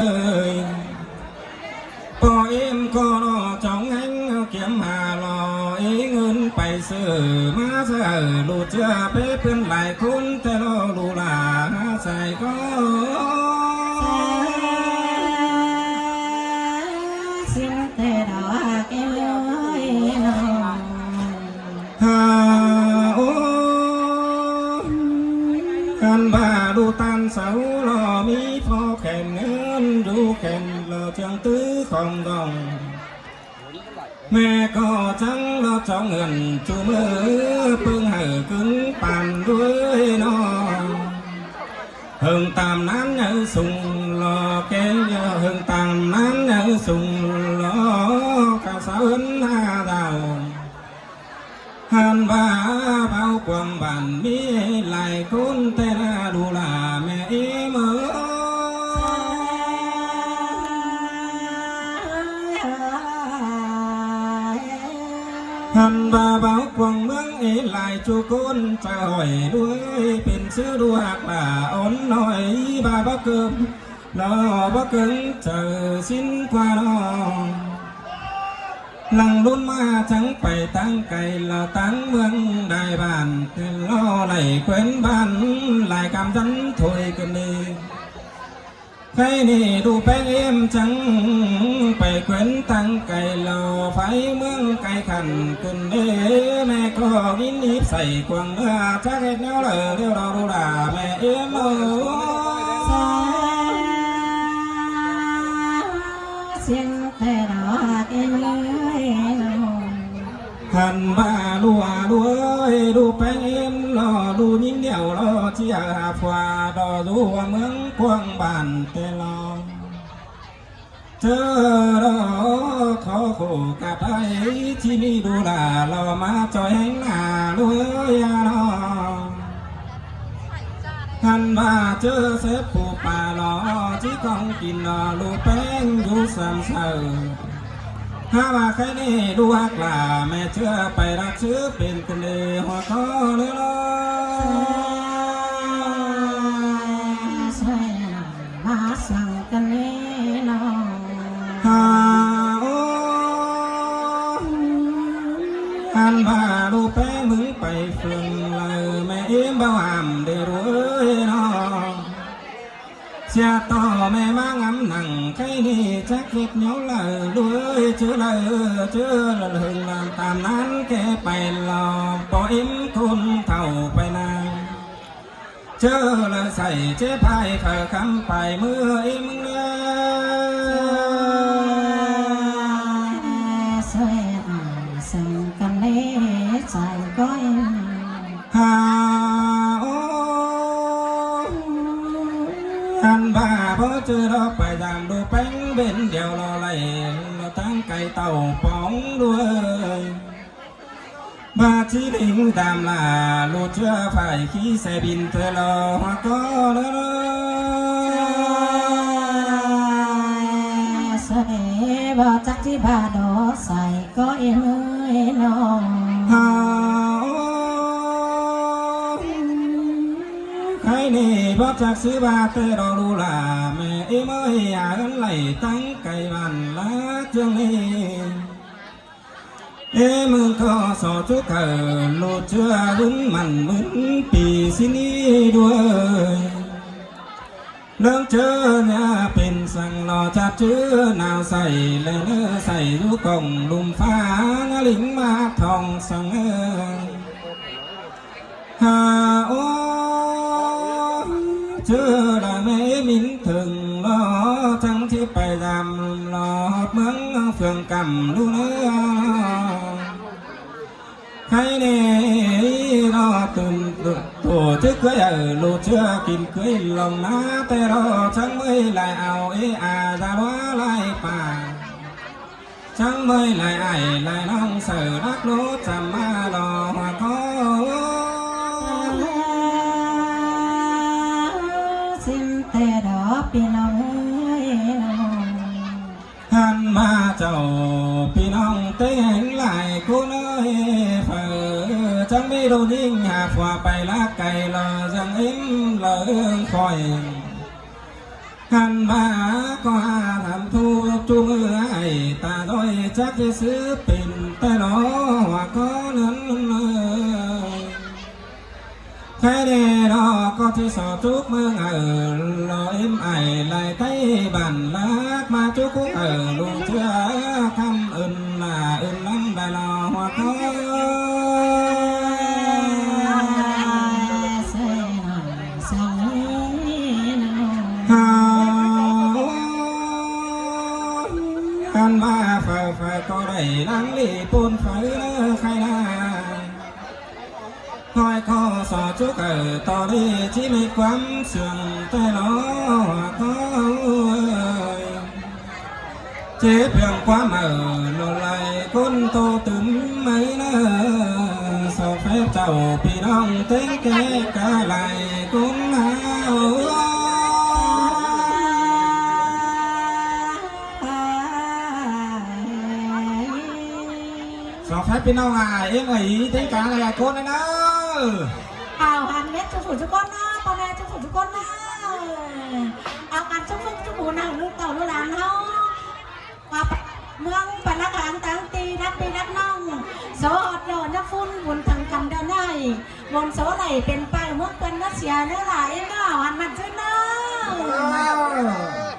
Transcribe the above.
ເອີຍ ພໍ່ເອັມກໍລໍຈອງແຮງກຽມຫາລໍເອເງິນໄປຊື້ມາໃຊ້ລູກເຈືອເປເພິ່ນຫຼາຍຄົນແຕ່ລໍລູກຫຼາໃສ່ກໍ ຊິນແຕ່ດອກເອເອີຍນ້ອງ ຫາໂອ ຄັນວ່າດູຕານເສົາລໍມີພໍແຂນເງິນ ດູແຂນລໍຈຽງຕື້ຂອງດອງ ແມ່ກໍຈັ່ງລໍຈອງເງິນຈູມື ປຶງໃຫ້ກຶງປານດ້ວຍນ້ອງ ເຫິງຕາມນານໃຫຍ່ສູງລໍແກ່ ເຫິງຕາມນານໃຫຍ່ສູງລໍກະສາວເຮືອນໜ້າດາວ ຫັ້ນວ່າເວົ້າກວ້າງບ້ານມີຫຼາຍຄົນແຕ່ລະດູລາແມ່ເອເມີ ຫັ້ນວ່າເວົ້າກວ້າງເມືອງເອຫຼາຍຈຸຄົນຈະຫ້ອຍດ້ວຍເປັນຊື່ດູຮັກຫຼ້າອ່ອນນ້ອຍ ບາບໍ່ເກີບ ລໍບໍ່ເກີງເຈີສິນກວ່ານ້ອງ ຫຼັງລຸນມາຈັ່ງໄປທາງໄກ ລາວຕ່າງເມືອງໄດ້ບ້ານ ແຕ່ລໍໄລ່ແຂວນບ້ານ ຫຼາຍກຳສັນຖ້ວຍກັນເດ ໃຄນີ້ດູແປງເອມຈັ່ງໄປແຂວນທາງໄກ ລາວໄຟເມືອງໄກຂັນຂຶ້ນເດ ແມ່ກໍວິນອີບໃສ່ກວາງເມືອ ຈັກເຮັດແນວໃດແລ້ວລາວດູລາແມ່ເອມເອີຍ ສາ ສຽງແຕ່ດອກເອເອີຍນ້ອງ ຫັ້ນວ່າລູອາລູເອີຍ ລູແປງເອັນລໍ ລູຍິງດຽວລໍເຈຍຫາຜົວ ລໍຢູ່ຫົວເມືອງກວ້າງບ້ານແຕ່ລໍ ເຈີລໍ ຂໍໂຄກາໄປ ທີ່ມີດູລາລໍມາຈອຍແຮງໜ້າລູເອີຍນ້ອງ ຫັ້ນວ່າເຈີເສບປູປາລໍ ທີ່ຂອງກິນລໍ ລູແປງຢູ່ສາມເສົາ ຫາວ່າໃຄນີ້ລູຮັກຫຼ້າແມ່ເຈືອໄປລັກຊື້ເປັນຄົນດີຫົວຂໍເລີ ສວຍມາສັ່ງກັນເລີນ້ອງ ຫາໂອ ອັນວ່າລູແປງມຶງໄປເຟືອງເລີ ແມ່ເອມບໍ່ຫ້າມເດລູເອີຍນ້ອງ ເສຍຕໍ່ແມ່ມາງຳໜັງ ໃຄນີ້ຈັກເຮັດແນວໃດລູເອີຍ ເຈີເລີ ເຈີເລີ ເຫິງນານຕາມນັ້ນແກ່ໄປລອ ພໍ່ເອັມຄົນເຖົ້າໄປນາ ເຈີເລີໃສ່ເຈພາຍເຝີຄຳປາຍມືເອັມເລີ ສວຍອາຍເຊິ່ງກັນເລີ ໃຈກໍເອັມ ຫາໂອ ອັນວ່າບໍ່ເຈີດອກໄປຕາມດູແປງເວັນດຽວລໍໄລ່ ລະທາງໄກເຕົ້າປອງດ້ວຍ ບາດຈີລິງຕາມລາ ລູເຈືອຝ່າຍຂີ່ໃສ່ບິນເທລອຮອດກໍເລີ ສະເດບໍ່ຈັກຈິບາດອກໃສ່ ກໍເອເມີຍນ້ອງ ຫາໂອ ໃຄນີ້ບໍ່ຈັກຊິວ່າແຕ່ດອກລູລາ ແມ່ເອເມີຍຫາເຮືອນໄລ່ຕັ້ງໄກບ້ານລາເທື່ອງນີ້ ເອເມີຍກໍສໍຈຸກເຂົາ ລູເຈືອວຶນໝັ້ນໝືນປີຊິນີ້ດ້ວຍ ເລື່ອງເຈີຍາເປັນສັງລໍຈັດເຈີໜາວໃສ ແລະເນີໃສຢູ່ກ້ອງລຸ່ມຟ້ານາລິງມາທອງສັງເອີຍ ຫາໂອ ເຈີລະແມ່ມິນເຖິງລໍ ຈັ່ງຊິໄປຢາມລໍເມືອງເຟືອງກຳດູເນີ ໃຄແນ່ລໍຕື່ນໂຕຈຶກເຄີຍເອີ ລູເຈືອກິນເຄີຍລອງນາ ແຕ່ລໍຈັ່ງເມີຍຫຼາຍເອົາເອອາດາລວາຫຼາຍປາ ຈັ່ງເມີຍຫຼາຍອ້າຍຫຼາຍນ້ອງ ເສີລັກໂລຈຳມາລໍຫົວຂໍ ຊິມແຕ່ດອກພີ່ນ້ອງເອີຍນ້ອງ ຫັ້ນມາເຈົ້າພີ່ນ້ອງແຕ່ງຫຼາຍຄົນເອີຍ ເຝີຈັ່ງມີລູກຍິງຫາຜົວໄປລາໄກ ລໍຈັ່ງເອັມລໍເອີງຄອຍ ຄັນວ່າກໍຫາທຳທຸກຈຸມື້ ໄອ້ຕານ້ອຍຈັກຊິສືບເປັນແຕ່ລໍວ່າກໍນັ້ນເອີຍ ໃຄແນ່ລໍກໍທີ່ສອດຈຸກເມືອງເອີ ລໍເອັມໄອໄລໄກບ້ານລາກມາຈຸກຄຸກເອີ ລຸງເຈືອຄຳເອີ້ນໜ້າເອີ້ນນຳໄດ້ລໍວ່າກໍ ຄັນວ່າເຝົ້າໄຟກໍໄດ້ນາງລີໂປນໄຟເລີໄຄນາ ຄອຍຂໍສອດຈຸກເອີ ຕໍ່ນີ້ທີ່ມີຄວາມເຊື່ອງແຕ່ລໍກໍເອີຍ ເຈັບພຽງຄວາມເອີ ໂລໄລຄົນໂຕຕຶມໄມເລີ ສອງແຟນເຈົ້າພີ່ນ້ອງເຕັງແກ່ກະໄລຄົນເຮົາ ສອງແຟນພີ່ນ້ອງອ້າຍເອັມໄອເຕັງກາໄລຄົນເດີ ເອົາ ຫັນເມັດທຸກຜູ້ທຸກຄົນເນາະ ພໍ່ແມ່ທຸກຜູ້ທຸກຄົນເນາະ ເອົາກັນທຸກຜູ້ທຸກຜູ້ນະ ລູກເຕົ້າລູກຫຼານເຮົາ ວ່າເມືອງປານາຄາງ ຕັ້ງຕີນັບພີ່ນັບນ້ອງ ໂສຮອດໂລນະຟຸນ ບຸນທັງກຳເດີນໃຫຍ່ ວົນໂສໄຫຼເປັນໄປ ເມືອງເພິ່ນມາເສຍເດີຫຼາຍເນາະ ຫັນມັນຊື່ເນາະ.